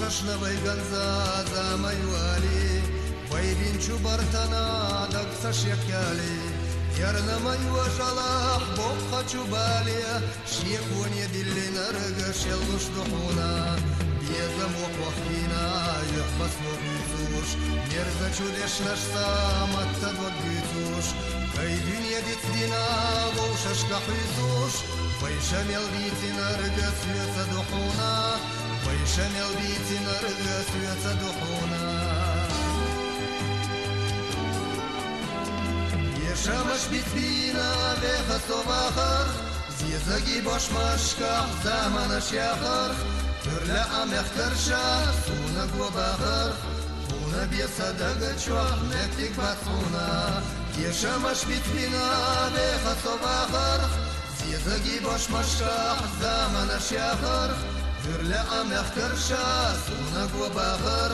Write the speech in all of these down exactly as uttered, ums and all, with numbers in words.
Шнавай ганза замай вали, вай бинчу бартана даг ца шекали, ярна май важалах бокха чу бали, шеконе диллинарга шеллуш духуна, безам вахвахина, юхбас вахуцуш, мерза чу дешнаш са матта догуцуш, кай дуне дицдина вовшашка хуцуш, вай шамел бицинарга суца духуна, вай шамел бицинарга суца духуна. Ешамаш бицбина веха собахар, зизаги бошмашка заманаш яхар, турла амехтарша суна гобахар, хуна беса дага чух метик бацуна. Ешамаш бицбина веха собахар, зизаги бошмашка заманаш яхар, турла амехтарша суна гобахар,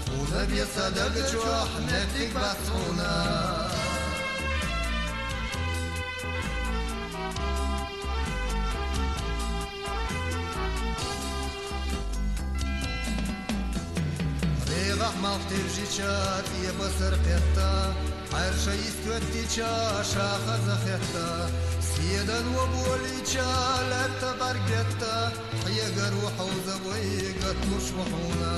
хуна беса дага чух метик бацуна. Регах малх тевжича, тиеба сар петта, Арша истуттича шаха захетта, седан ва болича латта баргетта, хьегар ва хьауза вайга туш вахуна.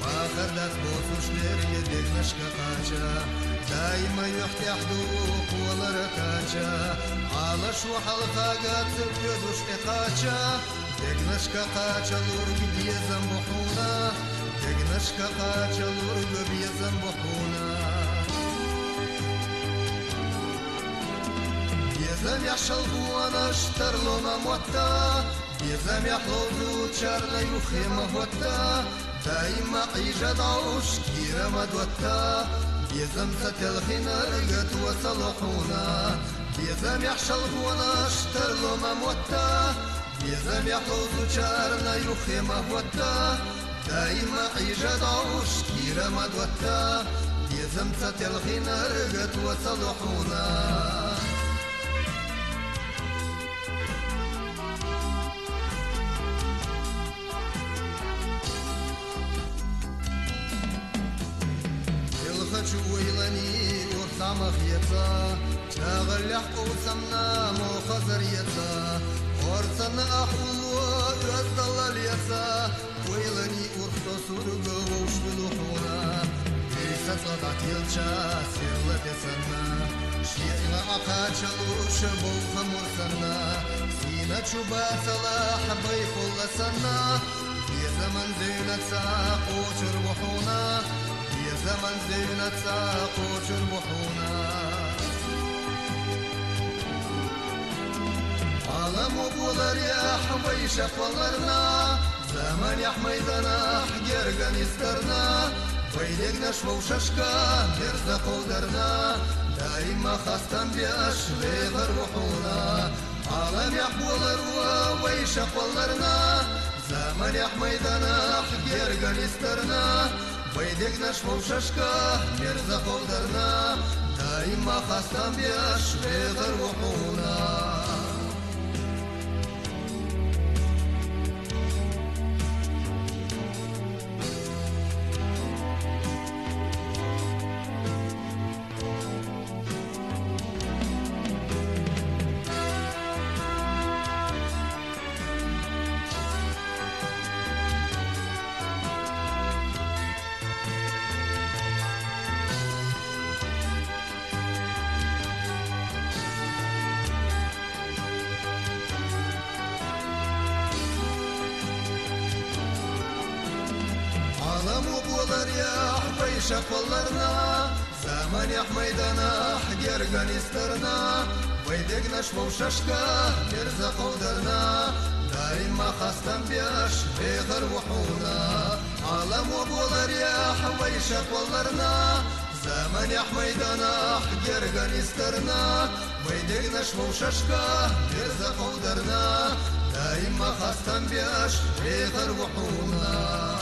Бахар дас босуш берге дегнашка кача, даима юхтяхду кулара кача, алаш ва халхага цепедуш кача. Дегнашка кача лург безам бухуна, дегнашка кача лург безам бухуна. Безам яшал гуанаш тарлома мотта, безам яхлозу чарна юхема хотта, даима ижа дауш кирама дотта, безам са телхинарга туаса лохуна. Безам яшал гуанаш тарлома мотта, безам яхлозу чарна юхема хотта, даима ижа дауш кирама дотта, безам са телхинарга туаса лохуна. Илхачу уйлани урсамах яца, чагъаллях къусамна мохазар яца, орцана ахулу уяздалал яца, уйлани урхто сурга вовшвилухуна. Иса цадат илча сирла тесанна, шиъла акъачалуша болха мурсанна, сина чуба салах бай кулла санна, безаман зевнаца къочур вухуна, безаман зевнаца къочур вухуна. Аламу булар яхвай шахваларна, заман яхмайданах герган истарна, вайдегнаш вовшашка мерза къовдарна, даима хастан беш вегъар вухуна. Алам яхбулар ва вай шахваларна, заман яхмайданах герган истарна, вайдегнаш вовшашка мерза къовдарна, даима хастан беш вегъар вухуна. Аламу булар яхвай шахваларна, заман яхмайданах герган истарна, вайдегнаш вовшашка мерза къовдарна, даима хастан беш вегъар вухуна. Аламу булар яхвай шахваларна, заман яхмайданах герган истарна, вайдегнаш вовшашка мерза къовдарна, даима хастан беш вегъар вухуна.